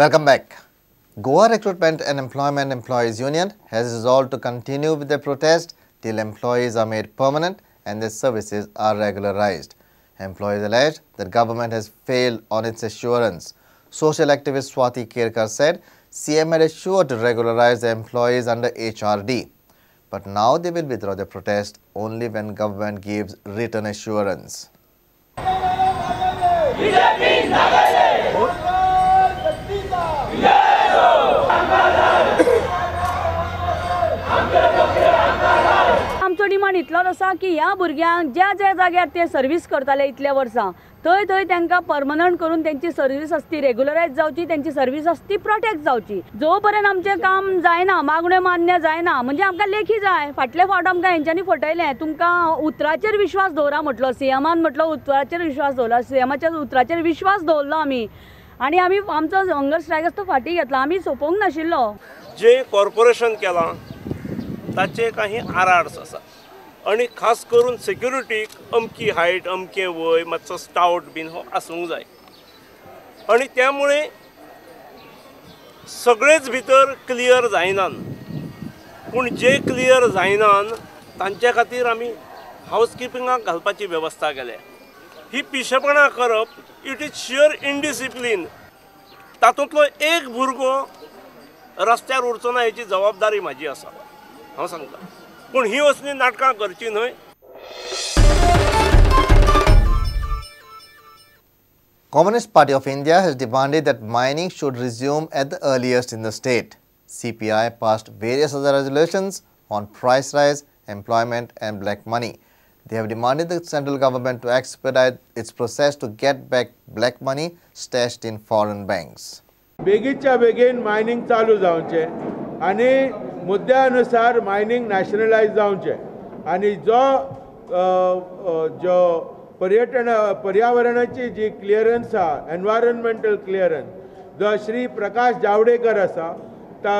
Welcome back. Goa Recruitment and Employment Employees Union has resolved to continue with the protest till employees are made permanent and their services are regularized. Employees allege that government has failed on its assurance. Social activist Swati Kerkar said CM had assured to regularize the employees under HRD. But now they will withdraw their protest only when government gives written assurance. आमचो demand इतलोच आसा की ह्या भुरग्यांक ज्या ज्या जाग्यार ते सर्वीस करताले इतल्या वर्सां थंय थंय तांकां परमनंट करून तेंची सर्वीस आसती रेगुलरायज जावची, तेंची सर्वीस आसती प्रोटेक्ट जावची. जो पर्यंत आमचें काम जायना, मागण्यो मान्य जायना, म्हणजे आमकां लेखी जाय. फाटले फावट आमकां हेंच्यांनी फटयलें, तुमकां उतराचेर विश्वास दवरा म्हटलो सीएमान, म्हटलो उतराचेर विश्वास दवरला, सीएमाच्या उतराचेर विश्वास दवरलो आमी आनी आमी आमचो हंगर स्ट्रायक आसा तो फाटीं घेतला, आमी सोंपोवंक नाशिल्लो. जे कॉर्पोरेशन केलां ताचे काही आरार्स आसा आनी खास करून सेक्युरिटीक अमकी हायट, अमकें वय, मातसो स्टावट बीन हो आसूंक जाय आनी त्यामुळे सगळेच भितर क्लियर जायनात. पूण जे क्लियर जायनात तांचे खातीर आमी हावसकिपिंगाक घालपाची वेवस्था केल्या. ही पिशेपणां करप it is shear indiscipline. तातूंतलो एक भुरगो रस्त्यार उरचो ना हेची जबाबदारी म्हाजी आसा, हांव सांगता. पूण ही असली नाटकां करची न्हय. Communist Party of India has demanded that mining should resume at the earliest in the state. CPI passed various other resolutions on price rise, employment and black money. They have demanded the central government to expedite its process to get back black money stashed in foreign banks. बेगीच्या बेगीन mining चालू जावचें आनी मुद्द्यानुसार mining nationalised जावचें आनी जो जो पर्यटन पर्यावरणाची जी क्लियरन्स आसा, एनवायरमेंटल क्लियरन्स, जो श्री प्रकाश जावडेकर आसा, ता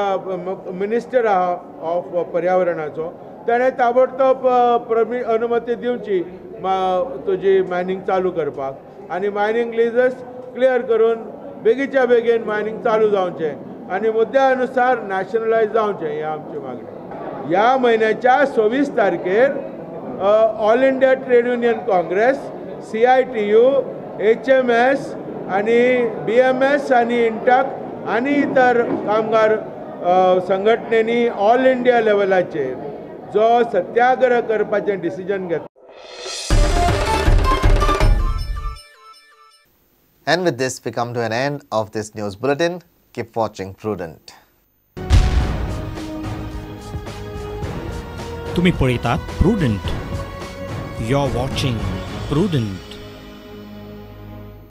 मिनिस्टर आहा ऑफ पर्यावरणाचो, ताणें ताबडतोब अनुमती दिवची तुजी मायनिंग चालू करपाक आनी मायनिंग लिजस क्लियर करून बेगीच्या बेगीन मायनिंग चालू जावचें आनी मुद्द्यानुसार नॅशनलायज जावचें, ही आमची मागणी. ह्या म्हयन्याच्या 26 तारखेर All India Trade Union Congress, CITU, HMS आनी BMS आनी इंटक आनी इतर कामगार संघटनेनी ऑल इंडिया लेवलाचेर जो सत्याग्रह करपाचें डिसिजन घेतला. And with this, we come to an end of this news bulletin. Keep watching Prudent. तुम्ही पळयतात Prudent. You're watching Prudent.